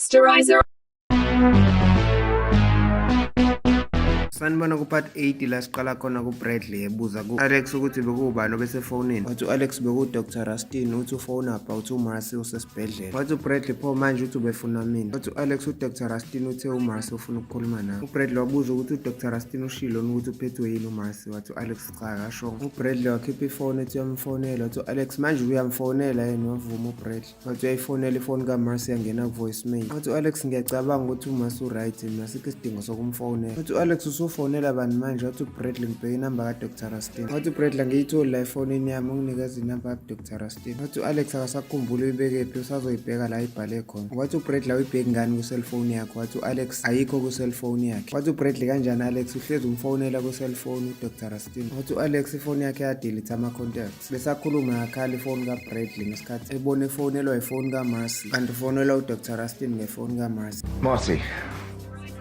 Posterizer. Sanibona ku-part 8 la siqala khona ku-Bradley ebuza ku-Alex ukuthi bekuwubani obesefonini. Wathi u-Alex bekuwu-Dr Rustin, uthi ufone about uMarcy usesibhedlela. Wathi uBradley pho manje uthi ubefuna mina. Wathi u-Alex u-Dr Rustin uthe uMarcy ufuna ukukhuluma nawe. UBradley wabuza ukuthi u-Dr Rustin ushilo ukuthi uphethwe yini uMarcy. Wathi u-Alex cha akashongo. UBradley wakhipha ifoni ethi uyamfonela. Wathi u-Alex manje uyamfonela yena, wavuma uBradley. Wathi uyayifonela ifoni kaMarcy yangena ku-voicemail. Wathi u-Alex ngiyacabanga ukuthi uMarcy u-right, mina asikho isidingo sokumfonela. Wathi u-Alex usufonela bani manje? Wathi uBradley ngibheke inamba ka-Dr Rustin. Wathi uBradley angiyitholi la efonini yami, unginikeza inamba ka-Dr Rustin. Wathi u-Alex akasakhumbuli uyibekephi, usazoyibheka la ibhale khona. Wathi uBradley awuyibheki ngani ku-cellphone yakho? Wathi u-Alex ayikho ku-cellphone yakhe. Wathi uBradley kanjani Alex uhlezi umfonela ku-cellphone u-Dr Rustin. Wathi u-Alex ifoni yakhe yadelete ama-contacts. Besakhuluma yakhala ifoni kaBradley ngesikhathi ebona efonelwa ifoni kaMarcy, kanti ufonelwa uDr Rustin ngefoni kaMarcy. Marcy.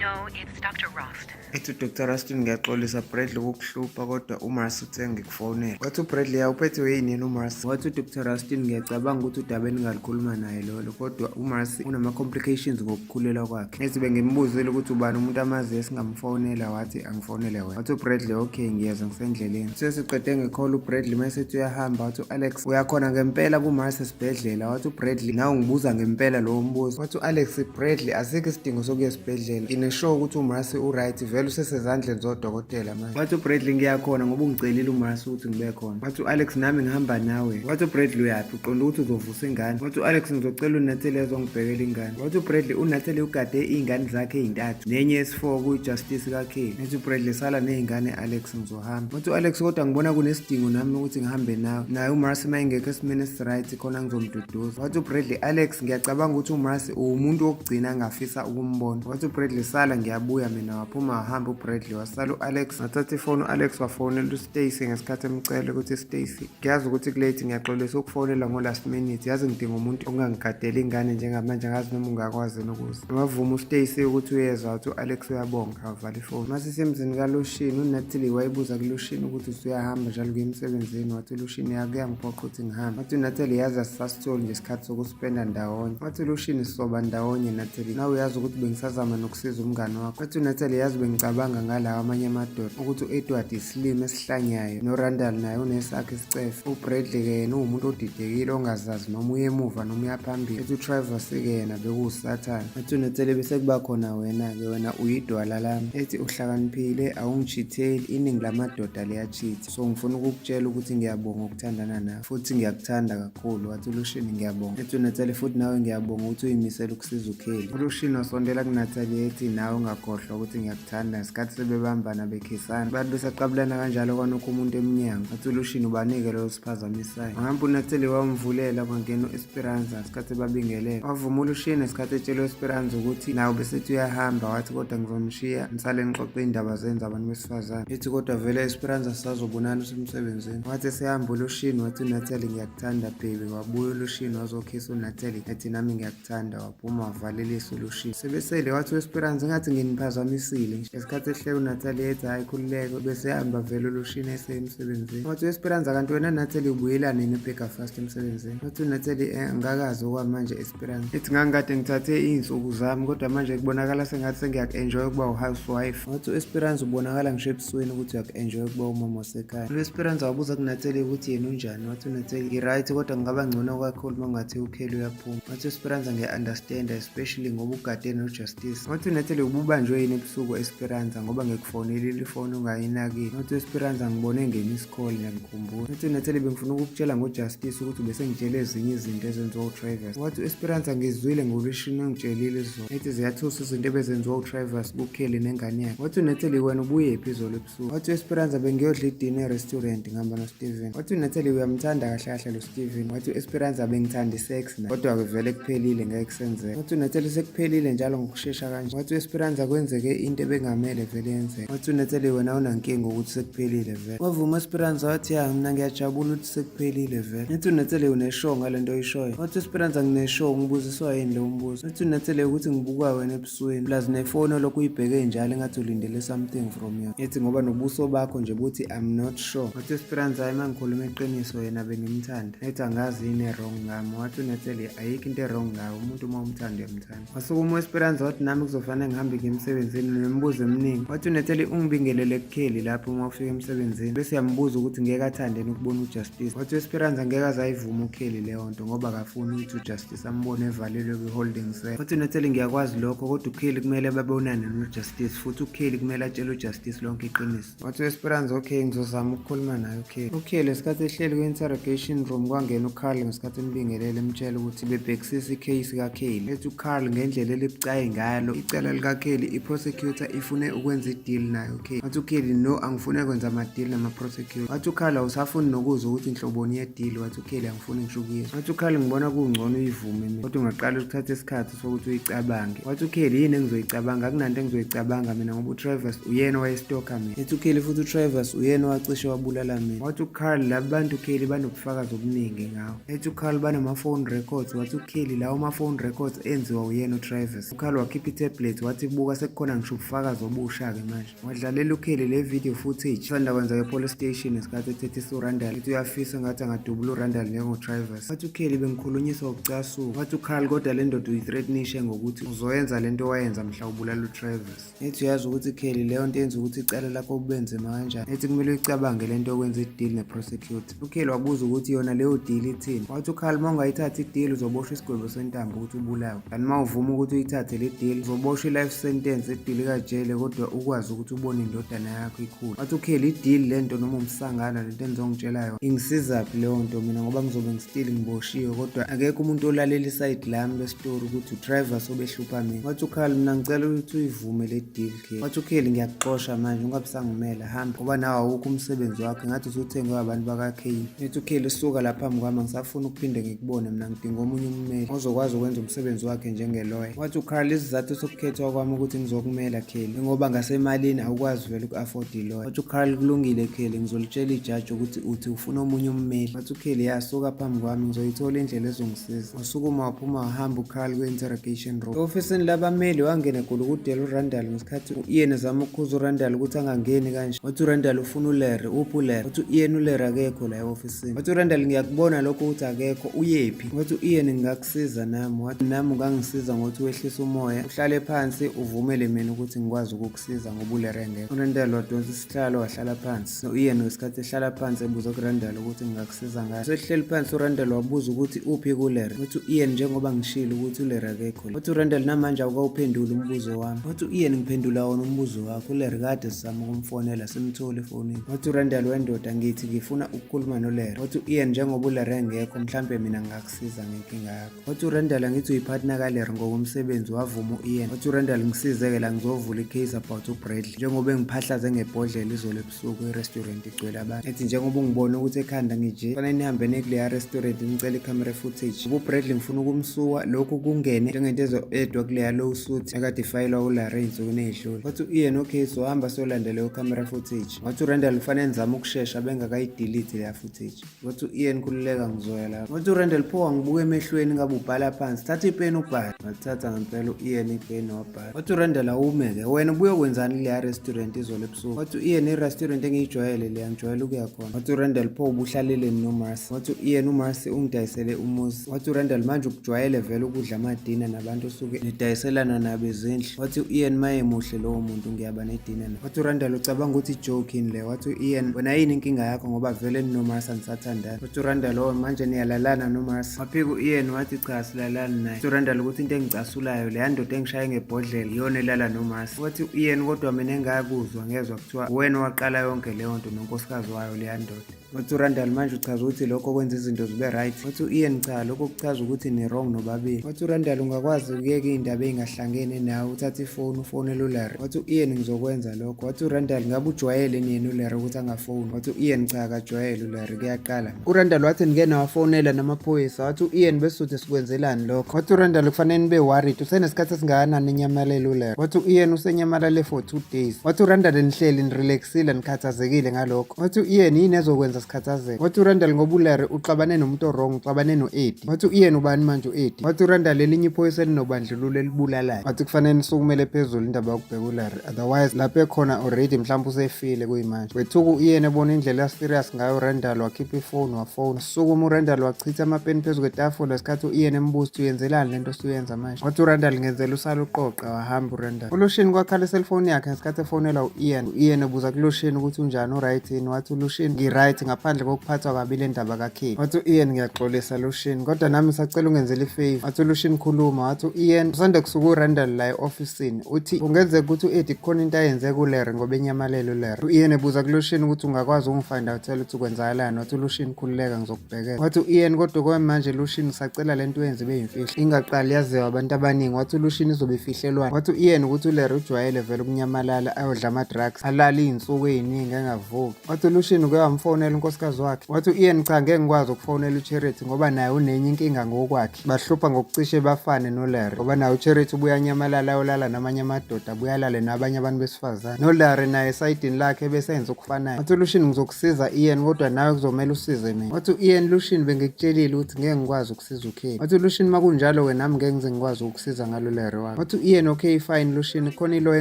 No, it's Dr. Roston. Ethi uDr Rustin ngiyaxolisa Bradley ukukuhlupha kodwa uMarcy uthe ngikufonele. Wathi uBradley awuphethwe yini yena uMarcy? Wathi uDr Rustin ngiyacabanga ukuthi udaba eningalikhuluma naye lolo kodwa uMarcy unama-complications ngokukhulelwa kwakhe. Ethi bengimbuzile ukuthi ubani umuntu amaziyo esingamfonela, wathi angifonele wena. Wathi uBradley okay ngiyeza ngisendleleni. Sesiqede ngecall uBradley mayesethi uyahamba, wathi u-Alex uyakhona ngempela kuMarcy esibhedlela. Wathi uBradley nawe ngibuza ngempela lowo mbuzo. Wathi u-Alex Bradley asikho isidingo sokuya esibhedlela, ngine-sure ukuthi uMarcy u-right vele usesezandleni zodokotela manje. Wathi uBradley ngiyakhona ngoba ungicelile uMarcy ukuthi ngibe khona. Wathi u-Alex nami ngihamba nawe. Wathi uBradley uyaphi, uqonda ukuthi uzovusa ingane? Wathi u-Alex ngizocela uNatheli azongibhekela ingane. Wathi uBradley uNatheli ugade iy'ngane zakhe ey'ntathu nenye yesi-4 kuyi-Justice kaKelly. Ethi uBradley sala ney'ngane Alex ngizohamba. Wathi u-Alex kodwa ngibona kunesidingo nami ukuthi ngihambe nawe. Naye uMarcy uma engekho esimeni esiright khona ngizomduduza. Wathi uBradley Alex ngiyacabanga ukuthi uMarcy uwumuntu wokugcina angafisa ukumbona. Wathi uBradley sala ngiyabuya mina. Waphuma wahamba uBradley wasala u-Alex. Wathatha ifoni u-Alex wafonela uStacey ngesikhathi emcela ukuthi Stacey ngiyazi ukuthi kulate, ngiyaxolisa ukufonela ngo-last minute, yazi ngidinga umuntu ongangigadela ingane njengamanje, angazi noma ungakwazi ukuza. Wavuma uStacey ukuthi uyeza, wathi u-Alex uyabonga, wavala ifoni. Mase semzini kaLushini, uNatalie wayibuza kuLushini ukuthi usuyahamba njalo kuya emsebenzini. Wathi uLushini ya kuyangiphoqa ukuthi ngihambe. Wathi uNatalie yazi asisasitholi nje isikhathi sokuspenda ndawonye. Wathi uLushini sizoba ndawonye Natalie, nawe uyazi ukuthi bengisazama nokusiza umngane wakho. Wathi uNatalie yazi bengicabanga ngalawa amanye amadoda ukuthi u-Edward isilima esihlanyayo noRandall naye unesakhe isicefe. UBradley-ke yena uwumuntu odidekile ongazazi noma uya emuva noma uya phambili. Ethi uTrivers-ke yena bekuwusathane. Ethi uNatheli bese kuba khona wena-ke, wena uyidwala lami. Ethi uhlakaniphile awungishitheli, iningi lamadoda liyachitha. So ngifuna ukukutshela ukuthi ngiyabonga ukuthandana nawe futhi ngiyakuthanda kakhulu. Wathi uLushini ngiyabonga. Ethi uNatheli futhi nawe ngiyabonga ukuthi uyimisele ukusiza uKelly. ULushini wasondela kuNatheli ethi nawe ungakhohlwa ukuthi ngiyakuthanda. Ngesikhathi sebebambana bekhisana bathi besaqabulana kanjalo kwanokho umuntu emnyango. Wathi uLushini ubanike loyo siphazamisayo. Wahamba uNatheli wamvulela kwangena u-Esperanza ngesikhathi ebabingelela. Wavuma uLushini ngesikhathi etshela u-Esperanza ukuthi nawe besethi uyahamba, wathi kodwa ngizonishiya nisale nixoxe iy'ndaba zenu zabantu besifazane. Ethi kodwa vele Esperanza sisazobonana usemsebenzini. Wathi esehamba uLushini wathi uNatheli ngiyakuthanda baby. Wabuya uLushini wazokhisa uNatheli ethi nami ngiyakuthanda, waphuma wavalelisa uLushini. Sebesele wathi u-Esperanza ngathi nginiphazamisile nje. Ngesikhathi ehleka uNatheli ethi hhayi khululeka, bese ehamba vele uLushini esemsebenzini. Wathi u-Esperanza kanti wena Natalie ubuyela nini ubheka fast emsebenzini? Wathi uNatalie angikazi okwamanje Esperanza. Ethi ngangikade ngithathe iy'nsuku zami kodwa manje kubonakala sengathi sengiyaku-enjoy ukuba u-housewife. Wathi u-Esperanza ubonakala ngisho ebusweni ukuthi uyaku-enjoy ukuba umama wasekhaya. U-Esperanza wabuza kuNatalie ukuthi yena unjani. Wathi uNatalie ngi-right kodwa ngingaba ngcono kakhulu uma kungathiwa uKelly uyaphuma. Wathi u-Esperanza ngiya-understanda especially ngoba ugade no-Justice. Wathi uNatalie ububanjwe yini ebusuku Esperanza ngoba ngikufonelile ifoni ungayinakile. Wathi u-Esperanza ngibone nge-miss call ngiyakukhumbula. Wathi uNatalie bengifuna ukukutshela ngo-Justice ukuthi ubesengitshele ezinye izinto ezenziwa uTravers. Wathi u-Esperanza ngizwile ngoLushini ongitshelile izolo. Ethi ziyathusa izinto ebezenziwa uTravers kuKelly nengane yakhe. Wathi uNatalie wena ubuyephi izolo ebusuku? Wathi u-Esperanza bengiyodla idina e-restaurant ngihamba noSteven. Wathi uNatalie uyamthanda kahle kahle lo Steven. Wathi u-Esperanza bengithanda i-sex na kodwa-ke vele kuphelile ngeke kusenzeka. Wathi uNatalie sekuphelile njalo ngokushesha kanje. Wathi u-Esperanza kwenzeke into ebengamele bekungamele vele yenzeke. Wathi uNatalie wena awunankinga ukuthi sekuphelile vele. Wavuma uEsperanza wathi ya mina ngiyajabula ukuthi sekuphelile vele. Ethi uNatalie une-sure ngale nto oyishoyo. Wathi uEsperanza ngine-sure, ngibuziswa yini lo mbuzo? Ethi uNatalie ukuthi ngibuka wena ebusweni plus nefoni olokhu uyibheke njalo engathi ulindele something from you. Ethi ngoba nobuso bakho nje buthi I'm not sure. Wathi uEsperanza hayi uma ngikhuluma iqiniso yena bengimthanda. Ethi angazi yini e-wrong ngami. Wathi uNatalie ayikho into e-wrong ngawe, umuntu uma umthanda uyamthanda. Wasukuma u-Esperanza wathi nami kuzofanele ngihambe ngiye emsebenzini nemibuzo eminingi. Wathi uNatalie ungibingelele kuKelly lapho uma ufika emsebenzini. Bese uyambuza ukuthi ngeke athande yini ukubona uJustice. Wathi u-Esperanza ngeke aze ayivume uKelly leyo nto ngoba akafuni ukuthi uJustice ambone evalelwe kwi-holding cell. Wathi uNatalie ngiyakwazi lokho kodwa uKelly kumele babonane noJustice futhi uKelly kumele atshele uJustice lonke iqiniso. Wathi u-Esperanza okay ngizozama ukukhuluma naye uKelly. UKelly ngesikhathi ehleli kwi-interrogation room kwangena uCarl ngesikhathi embingelele emtshela ukuthi bebhekisisa i-case kaKelly. Ethi uCarl ngendlela elibucayi ngalo icala likaKelly i-prosecutor ifune ukwenza i-deal naye uKelly. Wathi uKelly no angifune kwenza ama-deal nama-prosecutor. Wathi uCarl awusafuni nokuzwa ukuthi inhloboni ye-deal. Wathi uKelly angifuni ngisho ukuyizwa. Wathi uCarl ngibona kungcono uyivume mina kodwa ungaqala ukuthatha isikhathi sokuthi uyicabange. Wathi uKelly yini engizoyicabanga, akunanto engizoyicabanga mina ngoba uTravers uyena owayestoka mina. Ethi uKelly futhi uTravers uyena owacishe wabulala mina. Wathi uCarl laba bantu Kelly banobufakazi obuningi ngawo. Ethi uCarl banama-phone records. Wathi uKelly lawo ma-phone records enziwa uyena uTravers. UCarl wakhipha i-tablet wathi buka sekukhona ngisho ubufakazi obusha-ke manje. Wadlalela uKelly le video footage sanda kwenza e-police station ngesikhathi ethethisa uRandall. Ethi uyafisa ngathi angadubula uRandall njengoTravers. Wathi uKelly bengikhulunyiswa ukucasuka. Wathi uCarl kodwa le ndoda uyithreatenishe ngokuthi uzoyenza le nto wayenza mhla ubulala uTravers. Ethi uyazi ukuthi Kelly leyo nto yenza ukuthi icala lakho kube nzima kanjani. Ethi kumele uyicabange le nto yokwenza i-deal ne-prosecutor. UKelly wabuza ukuthi yona leyo deal ithini. Wathi uCarl uma ungayithathi i-deal uzoboshwa isigwebo sentambo ukuthi ubulawe. Kanti uma uvuma ukuthi uyithathe le deal uzoboshwa i-life sentence edili kajele kodwa ukwazi ukuthi ubone indodana yakho ikhula. Wathi uKelly i-deal le nto noma umsangano lento enizongitshela yona ingisizaphi leyo nto mina ngoba ngizobe ngi-still ngiboshiwe kodwa akekho umuntu olalela isayidi lami lesitori ukuthi uTravers obehlupha mina. Wathi uCarl mina ngicela ukuthi uyivume le deal Kelly. Wathi uKelly ngiyakuxosha manje ungabe usangimela hamba ngoba nawe awukho umsebenzi wakho ngathi usuthengwe abantu bakaKane. Ethi uKelly suka lapha phambi kwami angisafuni ukuphinde ngikubone mina ngidinga omunye ummeli ozokwazi ukwenza umsebenzi wakhe njengeloya. Wathi uCarl isizathu sokukhethwa kwami ukuthi ngizokumela Kelly ngoba ngasemalini awukwazi vele uku-afford iloya. Wathi uCarl kulungile Kelly ngizolitshela ijaji ukuthi uthi ufuna omunye ummeli. Wathi uKelly yasuka phambi kwami ngizoyithola indlela ezongisiza. Wasukuma waphuma wahamba uCarl kwi-interrogation room. E-ofisini labameli wangena gulukudela uRandall ngesikhathi u-Ian ezama ukukhuza uRandall ukuthi angangeni kanje. Wathi uRandall ufuna uLarry, uphi uLarry? Wathi u-Ian uLarry akekho la e-ofisini. Wathi uRandall ngiyakubona lokho ukuthi akekho, uyephi? Wathi u-Ian ngingakusiza nami. Wathi nami ungangisiza ngokuthi wehlise umoya, uhlale phansi uvumele mina ukuthi ngikwazi ukukusiza ngoba uLarry engekho. URandall wadonsa isihlalo wahlala phansi. No-Ian ngesikhathi ehlala phansi ebuza kuRandall ukuthi ngingakusiza ngani. Sehleli phansi uRandall wabuza ukuthi uphi kuLarry. Wathi u-Ian njengoba ngishilo ukuthi uLarry akekho la. Wathi uRandall namanje awukawuphenduli umbuzo wami. Wathi u-Ian ngiphendula wona umbuzo wakho. uLarry kade sizama ukumfonela simthole efonini. Wathi uRandall wendoda ngithi ngifuna ukukhuluma noLarry. Wathi u-Ian njengoba uLarry engekho mhlampe mina ngingakusiza ngenkinga yakho. Wathi uRandall angithi uyipartner kaLarry ngokomsebenzi wavuma u-Ian. Wathi uRandall ngisize-ke la ngizovula i-case about uBradley njengoba engiphahlaze ngebhodlela izolo ebusuku i-restaurant igcwele abantu. Ethi njengoba ungibona ukuthi ekhanda ngije kufanele nihambe niye kuleya restaurant nicele i-camera footage. Ngoba uBradley ngifuna ukumsuwa lokhu kungene njengento ezo-edwa kuleya lawsuit ekade ifayelwa uLarry ey'nsukwini ey'dlule. Wathi u-Ian okay sohamba siyolanda leyo camera footage. Wathi uRandall kufanele nizame ukushesha bengakayidelete leya footage. Wathi u-Ian khululeka ngizoya lapho. Wathi uRandall pho wangibuka emehlweni ngabe ubhala phansi. Thatha ipeni ubhale. Wathatha ngempela u-Ian ipeni wabhala. Wathi uRandall awume-ke wena ubuyokwenzani kuleya restaurant izolo ebusuku. Wathi u-Ian i-restaurant engiyijwayele leya ngijwayele ukuya khona. Wathi uRandall pho ubuhlaleleni noMarcy. Wathi u-Ian uMarcy ungidayisele umuzi. Wathi uRandall manje ukujwayele vele ukudla amadina nabantu osuke nidayiselana nabo izindlu. Wathi u-Ian maye muhle lowo muntu ngiyaba nedina naye. Wathi uRandall ucabanga ukuthi i-joke yini le. Wathi u-Ian wena yini inkinga yakho ngoba vele ninoMarcy anisathandani. Wathi uRandall oh manje niyalalana noMarcy. Waphika u-Ian wathi cha silalani naye. Wathi uRandall ukuthi into engicasulayo leya ndoda engishaye ngebhodlela iyona elala noMarcy. Wathi u-Ian kodwa mina engakuzwa ngezwa kuthiwa uwena owaqala yonke leyo nto nonkosikazi wayo leya ndoda. Wathi uRandall manje uchaza ukuthi lokho kwenza izinto zibe right. Wathi u-Ian cha lokho kuchaza ukuthi ni-wrong nobabili. Wathi uRandall ungakwazi ukuyeka iy'ndaba ey'ngahlangene nawe uthathe ifoni ufonele uLarry. Wathi u-Ian ngizokwenza lokho. Wathi uRandall ngabe ujwayele nini uLarry ukuthi angafoni. Wathi u-Ian cha akajwayele uLarry kuyaqala. URandall wathi nike nawafonela namaphoyisa. Wathi u-Ian besizothi sikwenzelani lokho. Wathi uRandall kufanele nibe worried usenesikhathi esingakanani enyamalele uLarry. Wathi u-Ian usenyama usenyamalale for 2 days. Wathi uRandall, nihleli nirelaxile, nikhathazekile ngalokho. Wathi u-Ian, yini ezokwenza sikhathazeke? Wathi uRandall, ngoba uLarry uxabane nomuntu o-wrong, uxabane no-Eddie. Wathi u-Ian, ubani manje u-Eddie? Wathi uRandall, elinye iphoyisa elinobandlululo elibulalayo. Wathi kufanele nisukumele phezulu indaba yokubheka uLarry, otherwise lapho ekhona already mhlawumbe usefile kuyimanje. Wethuka u-Ian ebona indlela a-serious ngayo uRandall, wakhipha ifoni wafona. Sukuma uRandall wachitha amapeni phezu kwetafula ngesikhathi u-Ian embuza ukuthi uyenzelani lento osuyenza manje. Wathi uRandall, ngenzela usale uqoqa. Wahamba uRandall. ULucian kwakhala iselfoni yakhe ngesikhathi efonelwa u-Ian. U-Ian ebuza kuLucian ukuthi unjani, u-right yini. Wathi uLucian, ngi-right ngaphandle kokuphathwa kabi le ndaba kaKelly. Wathi u-Ian, ngiyaxolisa Lucian, kodwa nami ngisacela ungenzele i-favor. Wathi uLucian, khuluma. Wathi u-Ian, usanda kusuka uRandall la e-ofisini, uthi kungenzeka ukuthi u-Eddie kukhona into ayenze kuLarry ngoba enyamalele uLarry. U-Ian ebuza kuLucian ukuthi ungakwazi ukungi-find out ukuthi kwenzakalani. Wathi uLucian, khululeka, ngizokubhekela. Wathi u-Ian, kodwa kwamanje Lucian ngisacela lento uyenze ibe yimfihlo, ingaqali yaziwa abantu abaningi. Wathi uLucian, izobe ifihlelwane? Wathi u-Ian, ukuthi uLarry ujwayele vele ukunyamalala ayodla ama-drugs, alale iy'nsuku ey'ningi engavuki. Wathi uLucian, uke wamfonela unkosikazi wakhe? Wathi u-Ian, cha, ngeke ngikwazi ukufonela uCharity ngoba naye unenye inkinga ngokwakhe, bahlupha ngokucishe bafane noLarry, ngoba naye uCharity ubuye anyamalala ayolala namanye amadoda, abuye alale nabanye abantu besifazane. NoLarry naye esayidini lakhe bese enza okufanayo. Wathi uLucian, ngizokusiza Ian, kodwa nawe kuzomele usize mina. Wathi u-Ian, Lucian, bengikutshelile ukuthi ngeke ngikwazi ukusiza uKelly. Wathi uLucian, makunjalo-ke nami ngeke ngize ngikwazi ukukusiza ngalo Larry wakho. Wathi u-Ian, okay fine Lucian, khona i-lawyer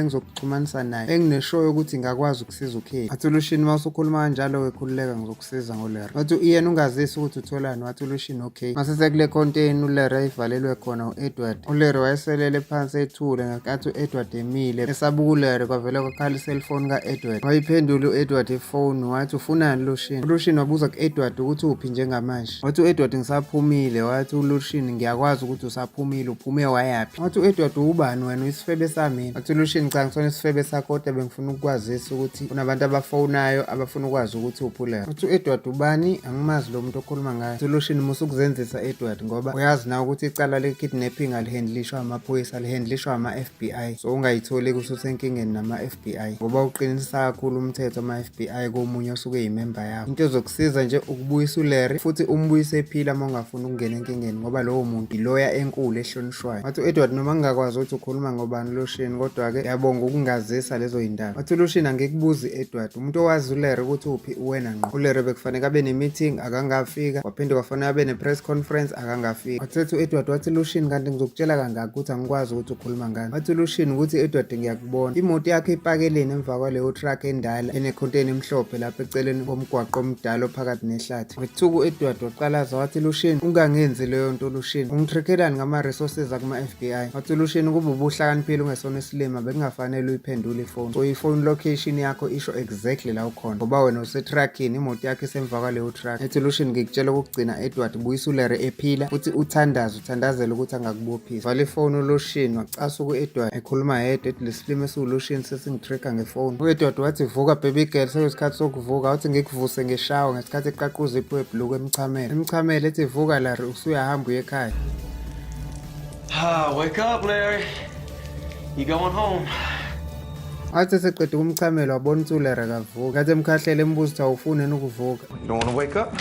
engizokuxhumanisa naye engine-sure yokuthi ngakwazi ukusiza uKelly. Wathi uLucian, uma usukhuluma kanjalo-ke khululeka, ngizokusiza ngoLarry. Wathi u-Ian, ungazisi ukuthi utholani. Wathi uLucian, okay. Mase sekule container uLarry ayivalelwe khona u-Edward. ULarry wayeselele phansi ethule ngenkathi u-Edward emile esabuka uLarry. Kwavele kwakhala iselfoni ka-Edward. Wayiphendula u-Edward ifoni, wathi ufunani Lucian? ULucian wabuza ku-Edward ukuthi uphi njengamanje. Wathi u-Edward, ngisaphumile. Wathi uLucian, ngiyakwazi ukuthi usaphumile, uphume wayaphi? Wathi u-Edward, ubani wena, uyisifebe sami? Wathi uLucian, cha, ngisona isifebe sakho, kodwa bengifuna ukukwazisa ukuthi kunabantu abafonayo abafuna ukwazi ukuthi uphi uLarry. Wathi u-Edward, ubani? Angimazi lo muntu okhuluma ngayo. Wathi uLucian, musa ukuzenzisa Edward, ngoba uyazi nawe ukuthi icala le-kidnapping alihandlishwa amaphoyisa, alihandlishwa ama-FBI, so ungayitholi kususenkingeni nama-FBI ngoba uqinisa kakhulu umthetho ama-FBI komunye osuke eyimemba yawo. Into ezokusiza nje ukubuyisa uLarry futhi umbuyise ephila uma ungafuni ukungena enkingeni, ngoba lowo muntu iloya enkulu ehlonishwayo. Wathi u-Edward, noma ngingakwazi ukuthi ukhuluma ngobani Lucian, kodwa-ke ngiyabonga ukungazisa lezo yindaba. Wathi uLucian, angikubuzi Edward, umuntu owazi uLarry ukuthi uphi uwena ngqo. ULarry bekufanele abe ne-meeting, akangafika, waphinde kwafanele abe ne-press conference, akangafika. Wathetha u-Edward wathi, Lucian, kanti ngizokutshela kangaki ukuthi angikwazi ukuthi ukhuluma ngani? Wathi uLucian, ukuthi Edward ngiyakubona, imoto yakho ipakeleni emva kwaleyo truck endala enekhonteni emhlophe lapha eceleni komgwaqo omdala ophakathi nehlathi. Wethuka u-Edward waqalaza, wathi, Lucian, ungangenzi leyo nto Lucian, ungitrickelani ngama-resources akuma-FBI? Wathi uLucian, kuba ubuhlakaniphile ungesona isilima, bekungafanele uyiphendule ifoni. So ifoni location yakho isho exactly la ukhona, ngoba wena usetruckini, imoto yakho isemva kwaleyo truck. Ethi Lucian, ngikutshela okokugcina Edward, buyisa uLarry ephila futhi uthandaze, uthandazele ukuthi angakubophisi. Vala ifoni uLucian, wacasuka u-Edward ekhuluma yedwa ethi lesilima esiwuLucian sesingitricka ngefoni. U-Edward wathi, vuka baby girl, sekuyisikhathi sokuvuka. Wathi ngikuvuse ngeshawa ngesikhathi eqaquza iphu ebhuluku emchamela emchamela, ethi vuka Larry, usuyahamba uye ekhaya. Ah, wake up, Larry. You going home. Wathi eseqeda ukumchamela wabona ukuthi uLarry akavuki. Ngathi emkhahlela embuza ukuthi awufuni yini ukuvuka. You don't want to wake up?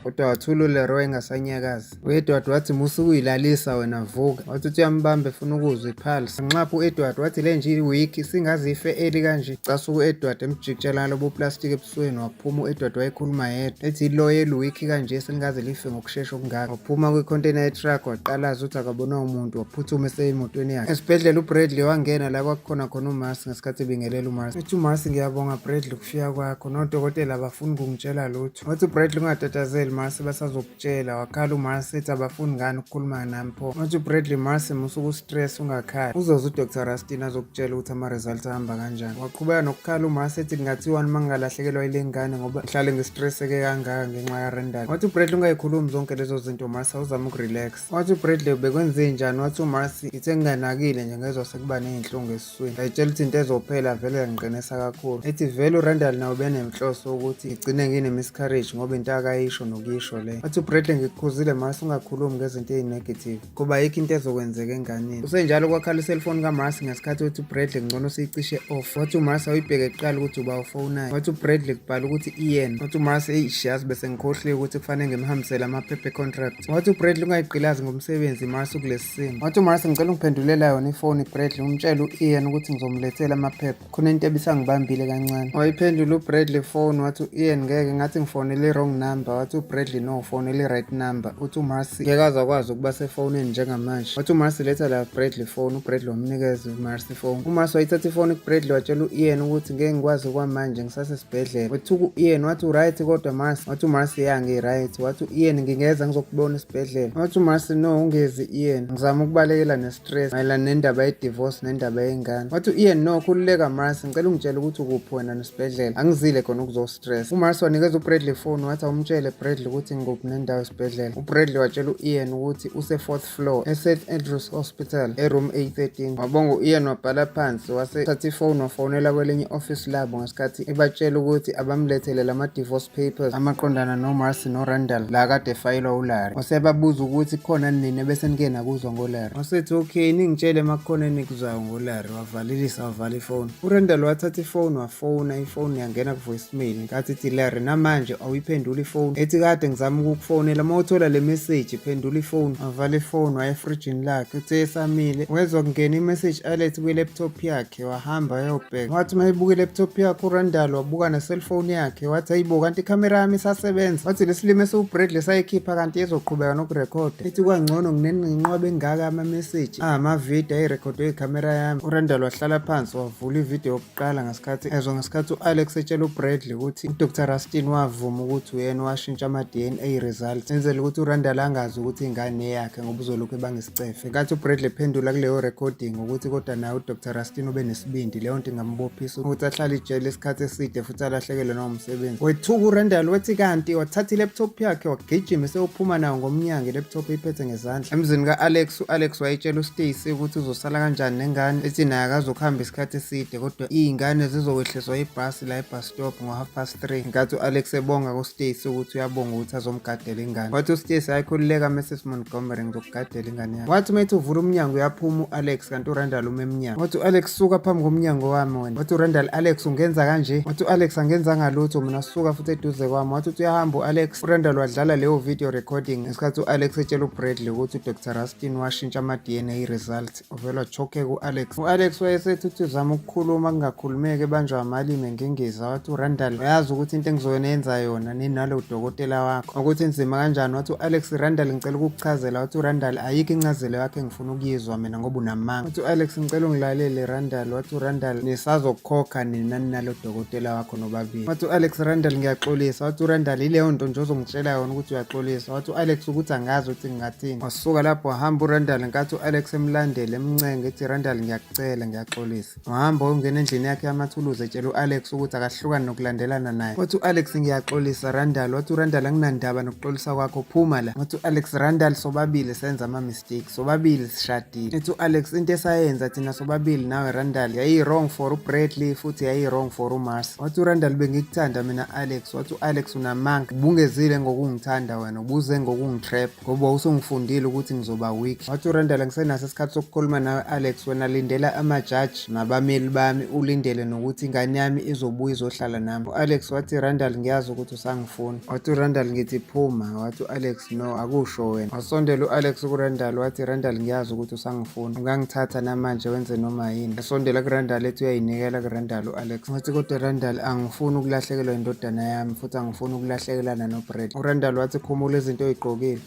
Kodwa wathula uLarry wayengasanyakazi. U-Edward wathi musa ukuyilalisa wena, vuka. Wathi uthi uyambamba efuna ukuzwa ipulse. Nxapha u-Edward wathi le nje i-week singaze ife early kanje. Casuka u-Edward emjikijela ngalobo plastic ebusweni, waphuma u-Edward wayekhuluma yedwa. Ethi iloya eli-weak kanje selingaze life ngokushesha okungaka. Waphuma kwi-container ye-truck waqalaza ukuthi akabonwa umuntu, waphuthuma eseyemotweni yakhe. Esibhedlela uBradley wangena la kwakukhona khona uMarcy ngesikhathi ebingelela uMarcy. Ethi uMarcy, ngiyabonga Bradley ukufika kwakho, nodokotela abafuni kungitshela lutho. Wathi uBradley, ungatatazeli Marcy, basazokutshela. Wakhala uMarcy ethi abafuni ngani ukukhuluma nami pho? Wathi uBradley, Marcy, musa uku-stress, ungakhali. Uzoze uDr Rustin azokutshela ukuthi ama-results ahamba kanjani. Waqhubeka nokukhala uMarcy ethi kungathiwani uma ngingalahlekelwa yile ngane ngoba ngihlale ngistresseke kangaka ngenxa kaRandall. Wathi uBradley, ungayikhulumi zonke lezo zinto Marcy, awuzame ukurelax. Wathi uBradley, bekwenze njani? Wathi uMarcy, ngithe nginganakile nje ngezwa sekuba ney'nhlungu esiswini. Ngayitshela ukuthi into ezophela vele yangiqinisa kakhulu. Ethi vele uRandall nawe benenhloso ukuthi ngigcine ngine-miscarriage ngoba into akayisho. nokuyisho leyo. Wathi uBradley, ngikukhuzile Marcy, ungakhulumi ngezinto ey'negative ngoba ayikho into ezokwenzeka enganeni. Kusenjalo kwakhala iselfoni kaMarcy ngesikhathi wethi uBradley ngcono siyicishe off. Wathi uMarcy awuyibheke kuqala ukuthi uba ufonayo. Wathi uBradley kubhala ukuthi Ian. Wathi uMarcy, eyi yazi bese ngikhohliwe ukuthi kufanele ngimhambisele amaphepha e-contract. Wathi uBradley ungayigqilazi ngomsebenzi Marcy kulesi simo. Wathi uMarcy ngicela ungiphendulela yona ifoni Bradley, umtshele u-Ian ukuthi ngizomlethela amaphepha. Khona into ebisangibambile kancane. Wayiphendula uBradley phone, wathi u-Ian ngeke, ngathi ngifonele i-wrong number. Wathi uBradley no, ufonele i-right number. Uthi uMarcy ngeke aze akwazi ukuba sefonini njengamanje. Wathi uMarcy letha la Bradley phone. UBradley wamnikeza uMarcy phone. UMarcy wayithatha ifoni kuBradley, watshela u-Ian ukuthi ngeke ngikwazi kwamanje, ngisasesibhedlela. Wethuka u-Ian, wathi u-right kodwa Marcy? Wathi uMarcy ya, ngi-right. Wathi u-Ian ngingeza ngizokubona esibhedlela. Wathi uMarcy no, ungezi Ian, ngizama ukubalekela ne-stress mayelana nendaba ye-divorce nendaba yengane. Wathi u-Ian no, khululeka Marcy, ngicela ungitshele ukuthi ukuphi wena nesibhedlela, angizile khona ukuzo-stress. UMarcy wanikeza uBradley phone, wathi awumtshele Bradley ukuthi ngikuphi nendawo esibhedlela. UBradley watshela u-Ian ukuthi use-fourth floor e-St Andrews Hospital e-room A13. Wabonga u-Ian, wabhala phansi, wase thatha ifoni wafonela kwelinye i-office labo ngesikhathi ebatshela ukuthi abamlethele lama-divorce papers amaqondana noMarcy noRandall la kade efayelwa uLarry. Wasebabuza ukuthi khona nini ebese nike nakuzwa ngoLarry. Wasethi okay, ningitshele makukhona enikuzwayo ngoLarry. Wavalelisa, wavala ifoni. URandall wathatha ifoni wafona, ifoni yangena ku-voicemail ngenkathi ithi Larry namanje awuyiphendula ifoni, ethi kade ngizama ukukufonela, uma uthola le message phendula ifoni. Wavala ifoni, waya efrijini lakhe. Uthe esamile wezwa kungena i-message alert kwi-laptop yakhe, wahamba wayobheka. Wathi uma ebuka i-laptop yakhe uRandall wabuka ne-cellphone yakhe, wathi ayibo, kanti ikhamera yami isasebenza. Wathi lesilimo esiwuBradley sayikhipha kanti izoqhubeka nokurekhoda. Ethi kwangcono nginenqwaba engaka ama-message amavidiyo ayirekhodwe ikhamera yami. URandall wahlala phansi wavula ividiyo yokuqala ngesikhathi ezwa ngesikhathi u-Alex etshela uBradley ukuthi uDr Rustin wavuma ukuthi uyena owashintsha ama-DNA results enzela ukuthi uRandall angazi ukuthi ingane eyakhe ngoba uzolokhu ebanga isicefe. Ngenkathi uBradley ephendula kuleyo recording ukuthi kodwa naye uDr Rustin ube nesibindi, leyo nto ingambophisa ukuthi ahlale ijele isikhathi eside futhi alahlekelwe nawumsebenzi. Wethuka uRandall, wethi kanti wathatha i-laptop yakhe wagijima esewuphuma nayo ngomnyango, i-laptop eyiphethe ngezandla. Emzini ka-Alex, u-Alex wayetshela uStacey ukuthi uzosala kanjani nengane, ethi naye akazokuhamba isikhathi eside kodwa iy'ngane zizokwehliswa ibhasi la e-bus stop ngo-3:30. Ngenkathi u-Alex ebonga kuStacey ukuthi uyabonga ukuthi azomgadela ingane, wathi uStacey hayi khululeka Mrs Montgomery, ngizokugadela ingane yakho. Wathi uma ethi uvula umnyango uyaphuma u-Alex, kanti uRandall ume emnyango. Wathi u-Alex suka phambi komnyango wami wena. Wathi uRandall, Alex ungenza kanje? Wathi u-Alex angenzanga lutho mina, suka futhi eduze kwami. Wathi uthi uyahamba u-Alex, uRandall wadlala leyo video recording ngesikhathi u-Alex etshela uBradley ukuthi uDr Rustin washintsha ama-DNA results. Uvele wachokheka u-Alex. U-Alex wayesethi uthi uzama ukukhuluma kungakhulumeki, ebanjwa amalimi engingiza. Wathi uRandall uyazi ukuthi into engizoyenza yona ninalo dokotela wakho ukuthi inzima kanjani. Wathi u-Alex, Randall ngicela ukukuchazela. Wathi uRandall ayikho incazelo yakho engifuna ukuyizwa mina ngoba unamanga. Wathi u-Alex ngicela ungilalele Randall. Wathi uRandall nisazokhokha nina ninalo dokotela wakho nobabili. Wathi u-Alex, Randall ngiyaxolisa. Wathi uRandall ileyo nto nje ozongitshela yona ukuthi uyaxolisa. Wathi u-Alex ukuthi angazi ukuthi ngingathini. Wasuka lapho wahamba uRandall ngenkathi u-Alex emlandela emncenga ethi Randall ngiyakucela ngiyaxolisa. Wahamba wayongena endlini yakhe yamathuluzi etshela u-Alex ukuthi akahlukani nokulandelana naye. Wathi u-Alex ngiyaxolisa Randall. Wathi uRandall anginandaba nokuxolisa kwakho, phuma la. Wathi u-Alex, Randall sobabili senza ama-mistakes, sobabili sishadile. Ethi u-Alex into esayenza thina sobabili nawe Randall yayi-wrong for uBradley futhi yayi-wrong for uMarcy. Wathi uRandall bengikuthanda mina Alex. Wathi u-Alex unamanga, ubungezile ngokungithanda wena, ubuze ngokungitrap ngoba wawusungifundile ukuthi ngizoba weak. Wathi uRandall ngisenaso isikhathi sokukhuluma nawe Alex, wena lindela amajaji nabameli bami, ulindele nokuthi ingane yami izobuya izohlala nami. U-Alex wathi Randall ngiyazi ukuthi usangifuna. Wathi uRandall ngithi phuma. Wathi u-Alex no, akusho wena. Wasondela u-Alex kuRandall wathi Randall ngiyazi ukuthi usangifuna, ungangithatha namanje wenze noma yini. Esondela kuRandall ethi uyayinikela kuRandall u-Alex. Wathi kodwa Randall angifuni ukulahlekelwa indodana yami futhi angifuni ukulahlekelana noBrad. URandall wathi khumula izinto oyigqokile.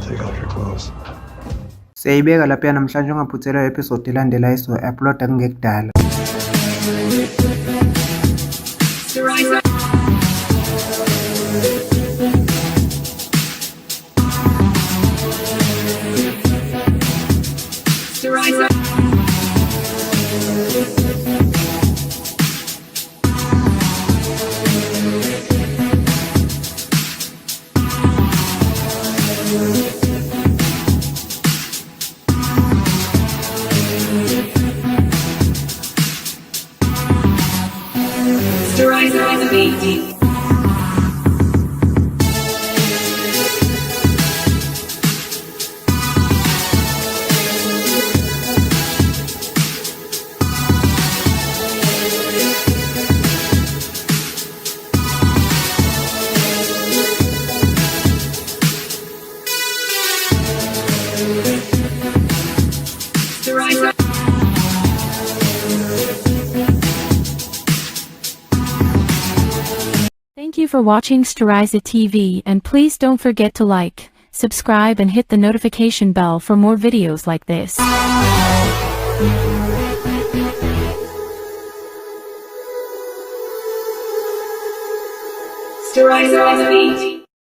Take off your clothes. Siyayibeka lapha namhlanje, ungaphuthelwa episode elandelayo esizoyi-uploada kungekudala. Sterizer. you for watching Steriza TV and please don't forget to like, subscribe and hit the notification bell for more videos like this. Steriza TV.